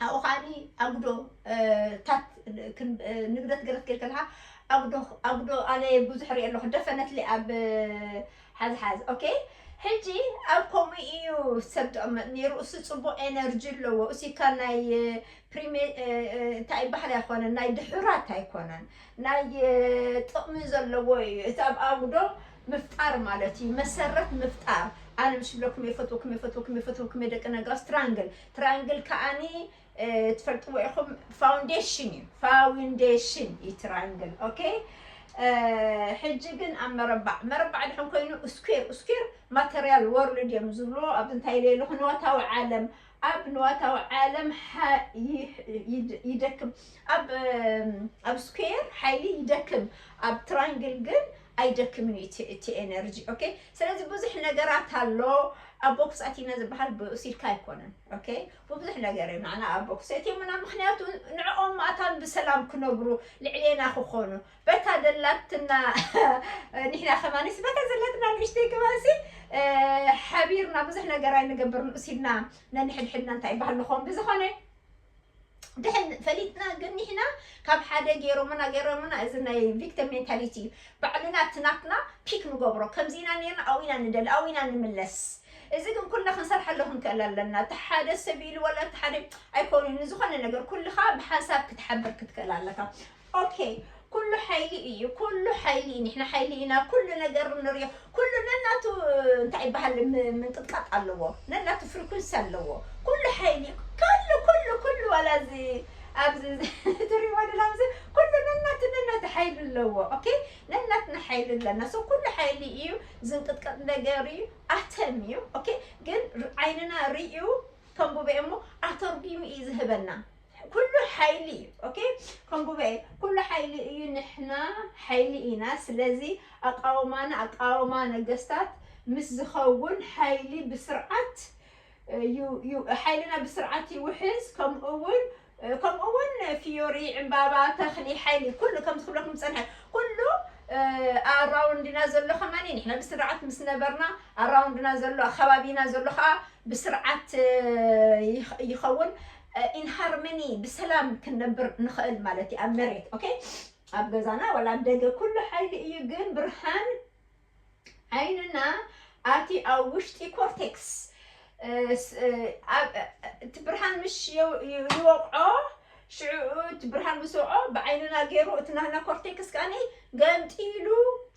ኣብኡ ከዓኒ ኣጉዶ ታት ንግደት ገለት ገይር ከለካ ኣጉዶ ኣጉዶ ኣነ ብዙሕ ርኢ ኣለኹ ደፈነትሊ ኣብ ሓዝሓዝ። Okay? ሕጂ ኣብ ከምኡ እዩ ሰብ ተቐመጥ ነይሩ። እሱ ፅቡቅ ኤነርጂ ኣለዎ። እሱካ ናይ ፕሪሜ እንታይ ይበሃል ኣይኮነን፣ ናይ ድሑራት ኣይኮነን፣ ናይ ጥቕሚ ዘለዎ እዩ። እቲ ኣብ ኣጉዶ ምፍጣር ማለት እዩ፣ መሰረት ምፍጣር። ኣነ ምሽ ብለኩም የፈትወኩም የፈትወኩም የፈትወኩም ደቂ ነጋስ ትራንግል ትራንግል ከዓኒ ትፈልጥዎ ኢኹም። ፋውንዴሽን እዩ ፋውንዴሽን እዩ ትራንግል። Okay? ሕጂ ግን ኣብ መረባዕ መረባዕ ድሕን ኮይኑ ስኩር ስኩር ማተርያል ወርልድ እዮም ዝብልዎ። ኣብዚ እንታይ ኢለ ኣለኹ ንዋታዊ ዓለም ኣብ ንዋታዊ ዓለም ይደክም። ኣብ ኣብ ስኩር ሓይሊ ይደክም፣ ኣብ ትራንግል ግን ኣይደክምን እዩ እቲ ኤነርጂ። Okay? ስለዚ ብዙሕ ነገራት ኣሎ። ኣብ ቦክስ ኣቲና ዝበሃል ብእሲልካ ኣይኮነን። Okay? ብብዙሕ ነገር እዮም ንዓና ኣብ ቦክስ ኣእትዮምና፣ ምክንያቱ ንዕኦም ማእታን ብሰላም ክነብሩ ልዕሌና ክኾኑ በታ ደላትና ንሕና ከማንስ በታ ዘላትና ንእሽተይ ከማንሲ ሓቢርና ብዙሕ ነገር ኣይንገብር ንእሲልና ነንሕድሕድና እንታይ ይበሃል ንኾን ብዝኾነ ድሕን ፈሊጥና ግን ንሕና ካብ ሓደ ገይሮምና ገይሮምና እዚ ናይ ቪክቲም ሜንታሊቲ እዩ። ባዕልና እቲ ናትና ፒክ ንገብሮ ከምዚ ኢና ነርና ኣብኡ ኢና ንደሊ ኣብኡ ኢና ንምለስ። እዚ ግን ኩልና ክንሰርሐሉ ክንክእል ኣለና። እቲ ሓደ ሰብ ኢሉ ወላ እቲ ሓደ ኣይኮኑን ንዝኾነ ነገር ኩልኻ ብሓንሳብ ክትሓብር ክትክእል ኣለካ። Okay? ኩሉ ሓይሊ እዩ ኩሉ ሓይሊ እዩ ንሕና ሓይሊ ኢና ኩሉ ነገር ንሪኦ ኩሉ ነናቱ እንታይ ይበሃል ምንቅጥቃጥ ኣለዎ ነናቱ ፍሪኩንሲ ኣለዎ። ኩሉ ሓይሊ ኩሉ ኩሉ ኩሉ ዋላ እዚ ኣብዚ ትሪእዎ ደላ ኣብዚ ኩሉ ነናቱ ነናቱ ሓይሊ ኣለዎ። Okay? ነናትና ሓይሊ ኣለና። So ኩሉ ሓይሊ እዩ ዝንቅጥቀጥ ነገር እዩ ኣተም እዩ። Okay? ግን ዓይንና ርእዩ ከንብበ እሞ ኣተርጒሙ እዩ ዝህበና። ኩሉ ሓይሊ እዩ። Okay? ከንብበ ኩሉ ሓይሊ እዩ። ንሕና ሓይሊ ኢና። ስለዚ ኣቃውማና ኣቃውማ ነገስታት ምስ ዝኸውን ሓይሊ ብስርዓት ሓይልና ብስርዓት ይውሕዝ። ከምኡ እውን ከምኡ እውን ፊዮሪ ዕምባባ ተኽሊ ሓይሊ ኩሉ ከም ዝክብለኩም ዝፀንሐ ኩሉ ኣራውንድና ዘሎ ከማኒ ንሕና ብስርዓት ምስ ነበርና ኣራውንድና ዘሎ ኣከባቢና ዘሎ ከዓ ብስርዓት ይኸውን። In harmony ብሰላም ክንነብር ንኽእል ማለት እዩ ኣብ መሬት። Okay? ኣብ ገዛና ወላ ኣብ ደገ ኩሉ ሓይሊ እዩ ግን ብርሃን ዓይንና ኣቲ ኣብ ውሽጢ ኮርቴክስ እቲ ብርሃን ምሽ ይወቅዖ ሽዑ እቲ ብርሃን ምስ ወቅዖ ብዓይንና ገይሩ እቲ ናህና ኮርቴክስ ከዓኒ ገምጢሉ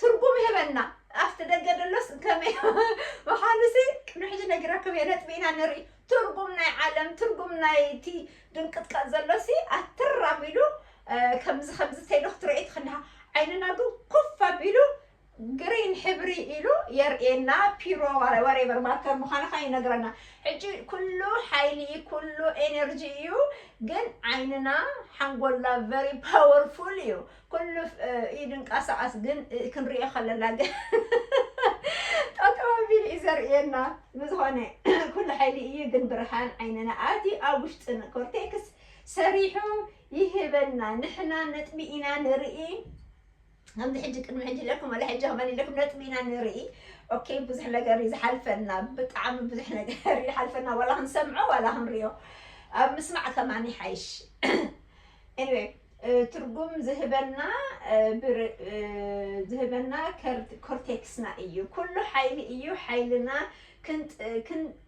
ትርጉም ይህበና። ኣብቲ ደገ ደሎስ ከመይ ምዃኑሲ ቅድሚ ሕጂ ነጊራኩም እየ። ነጥቢ ኢና ንርኢ። ትርጉም ናይ ዓለም ትርጉም ናይቲ ድንቅጥቀጥ ዘሎሲ ኣትር ኣቢሉ ከምዚ ከምዚ ተይሉ ክትርኢ ትኽእልኻ። ዓይንና ግን ኮፍ ኣቢሉ ግሪን ሕብሪ ኢሉ የርእየና። ፒሮ whatever ማርከር ምዃንኻ ይነግረና። ሕጂ ኩሉ ሓይሊ፣ ኩሉ ኤነርጂ እዩ። ግን ዓይንና ሓንጎልና very powerful እዩ። ኩሉ ይንቀሳቐስ፣ ግን ክንሪኦ ከለና ግን ጠጠው ኣቢሉ እዩ ዘርእየና። ብዝኾነ ኩሉ ሓይሊ እዩ፣ ግን ብርሃን ዓይንና ኣትዩ ኣብ ውሽጥን ኮርቴክስ ሰሪሑ ይህበና። ንሕና ነጥቢ ኢና ንርኢ። ከምዚ ሕጂ ቅድሚ ሕጂ ኢለኩም፣ ወላ ሕጂ ከማን ኢለኩም፣ ነጥቢ ኢና ንርኢ። ኦኬ፣ ብዙሕ ነገር እዩ ዝሓልፈና፣ ብጣዕሚ ብዙሕ ነገር ይሓልፈና፣ ዋላ ክንሰምዖ ዋላ ክንሪኦ። ኣብ ምስማዕ ከማን ይሓይሽ። Anyway፣ ትርጉም ዝህበና ዝህበና ኮርቴክስና እዩ። ኩሉ ሓይሊ እዩ። ሓይልና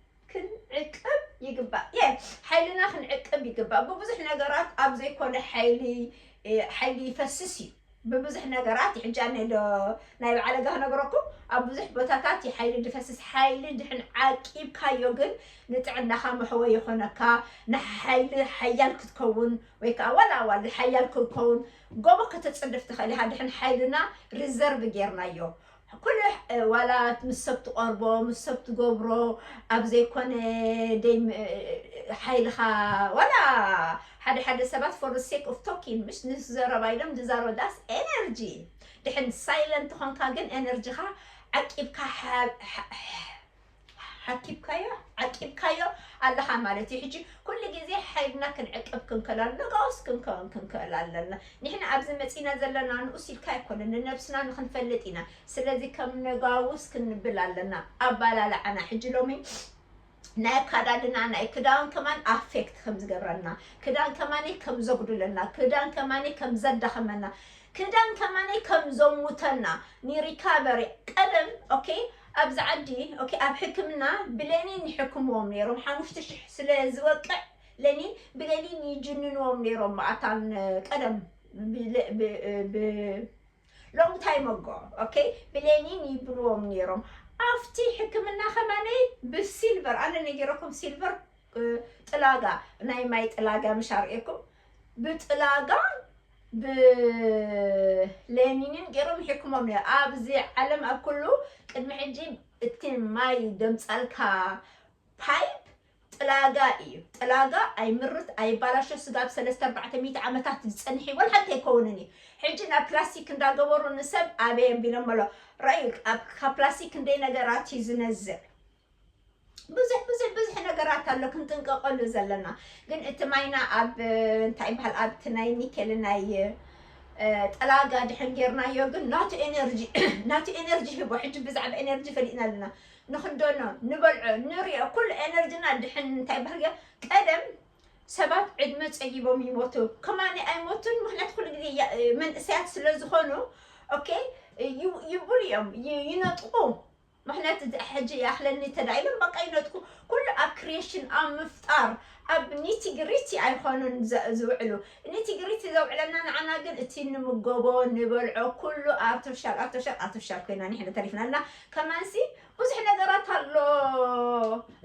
ክንዕቅብ ይግባእ። ሓይልና ክንዕቅብ ይግባእ። ብብዙሕ ነገራት ኣብ ዘይኮነ ሓይሊ ሓይሊ ይፈስስ እዩ። ብብዙሕ ነገራት ሕጂ ኣነ ዶ ናይ በዓለጋ ክነግረኩም፣ ኣብ ብዙሕ ቦታታት ሓይሊ ድፈስስ። ሓይሊ ድሕን ዓቂብካዮ ግን ንጥዕናኻ መሕወ ይኾነካ። ንሓይሊ ሓያል ክትከውን ወይ ከዓ ዋላ ዋል ሓያል ክትከውን ጎቦ ከተፅድፍ ትኽእል ኢኻ። ድሕን ሓይልና ሪዘርቭ ጌርናዮ። ኩሉ ዋላ ምስ ሰብ ትቐርቦ፣ ምስ ሰብ ትገብሮ፣ ኣብ ዘይኮነ ደይ ሓይልኻ ዋላ ሓደ ሓደ ሰባት for the sake of talking፣ ምሽ ንስ ዘረባ ኢሎም ዝዛረቡ፣ that's energy። ድሕን ሳይለንት ኾንካ ግን ኤነርጂኻ ዓቂብካ ሓኪብካዮ ዓቂብካዮ ኣለኻ ማለት እዩ። ሕጂ ኩሉ ግዜ ሓይልና ክንዕቅብ ክንክእል ኣለና፣ ነጋውስ ክንከውን ክንክእል ኣለና። ንሕና ኣብዚ መጺና ዘለና ንኡስ ኢልካ ኣይኮነን፣ ንነብስና ንክንፈልጥ ኢና። ስለዚ ከም ነጋውስ ክንብል ኣለና ኣባላልዓና። ሕጂ ሎሚ ናይ ኣካዳድና ናይ ክዳን ከማን ኣፌክት ከም ዝገብረና፣ ክዳን ከማን ከም ዘጉድለና፣ ክዳን ከማን ከም ዘዳኸመና፣ ክዳን ከማን ከም ዘሙተና ንሪካቨሪ ቀደም ኦኬ ኣብዚ ዓዲ ኦኬ ኣብ ሕክምና ብሌኒን ይሕክምዎም ነይሮም። ሓሙሽተ ሽሕ ስለ ዝወቅዕ ሌኒን ብሌኒን ይጅንንዎም ነይሮም። መኣታን ቀደም ሎንግ ታይም ኣጎ ኦኬ ብሌኒን ይብልዎም ነይሮም። ኣብቲ ሕክምና ከማነይ ብሲልቨር ኣነ ነጊረኩም ሲልቨር ጥላጋ ናይ ማይ ጥላጋ ምሽ ኣርእየኩም ብጥላጋ ብሌኒንን ገይሮም ይሕክሞም ነይሩ። ኣብዚ ዓለም ኣብ ኩሉ ቅድሚ ሕጂ እቲ ማይ ደምፃልካ ፓይፕ ጥላጋ እዩ። ጥላጋ ኣይምርት ኣይባላሾ ስጋብ ሰለስተ ኣርባዕተ ሚእቲ ዓመታት ዝፀንሕ እዩ። ወላ ሓንቲ ኣይከውንን እዩ። ሕጂ ናብ ፕላስቲክ እንዳገበሩ ንሰብ ኣበይ ኣቢሎም ኣሎ። ረኣዩ ካብ ፕላስቲክ ክንደይ ነገራት እዩ ዝነዝዕ። ብዙሕ ብዙሕ ብዙሕ ነገራት ኣሎ ክንጥንቀቀሉ ዘለና። ግን እቲ ማይና ኣብ እንታይ ይበሃል ኣብቲ ናይ ኒኬል ናይ ጠላጋ ድሕን ጌርናዮ ግን ናቱ ኤነርጂ ናቱ ኤነርጂ ሂቦ። ሕጂ ብዛዕባ ኤነርጂ ፈሊጥና ኣለና። ንክደኖ ንበልዖ ንሪኦ ኩሉ ኤነርጂና ድሕን እንታይ ይበሃል ቀደም ሰባት ዕድመ ጸጊቦም ይሞቱ። ከማኒ ኣይሞቱን ምክንያት ኩሉ ግዜ መንእሰያት ስለ ዝኾኑ ኦኬ ይብሉ እዮም ይነጥቁ። ምክንያት እዚ ሕጂ ይኣኽለኒ ተዳኢሎም በቃ ይነጥቁ። ኩሉ ኣብ ክሪኤሽን ኣብ ምፍጣር ኣብ ኒቲ ግሪቲ ኣይኮኑን ዝውዕሉ። ኒቲ ግሪቲ ዘውዕለና ንዓና ግን እቲ ንምገቦ ንበልዖ ኩሉ ኣርቲፊሻል ኣርቲፊሻል ኣርቲፊሻል ኮይና ንሕና ተሪፍና ኣለና። ከማንሲ ብዙሕ ነገራት ኣሎ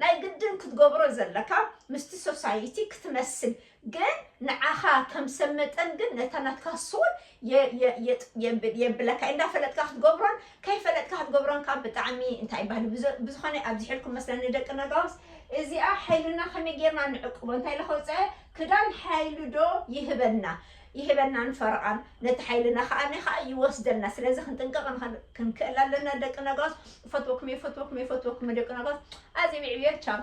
ናይ ግድን ክትገብሮ ዘለካ ምስቲ ሶሳይቲ ክትመስል ግን ንዓኻ ከም ሰብ መጠን ግን ነታ ናትካ ሶል የብለካ እንዳፈለጥካ ክትገብሮን ከይፈለጥካ ክትገብሮን ካብ ብጣዕሚ እንታይ ይባህል ብዝኾነ ኣብዚሕልኩም መስለኒ ደቂ ነጋውስ። እዚኣ ሓይልና ከመይ ጌርና ንዕቅቦ እንታይ ለኸውፀ ክዳን ሓይሉ ዶ ይህበና ይህበናን ፈረቓን ነቲ ሓይልና ከዓ ነ ከዓ ይወስደና። ስለዚ ክንጥንቀቕ ክንክእል ኣለና ደቂ ነጋውስ። ፈትወኩም ፈትወኩም ፈትወኩም ደቂ ነጋውስ። ኣዚ ብዕብዮ ቻው።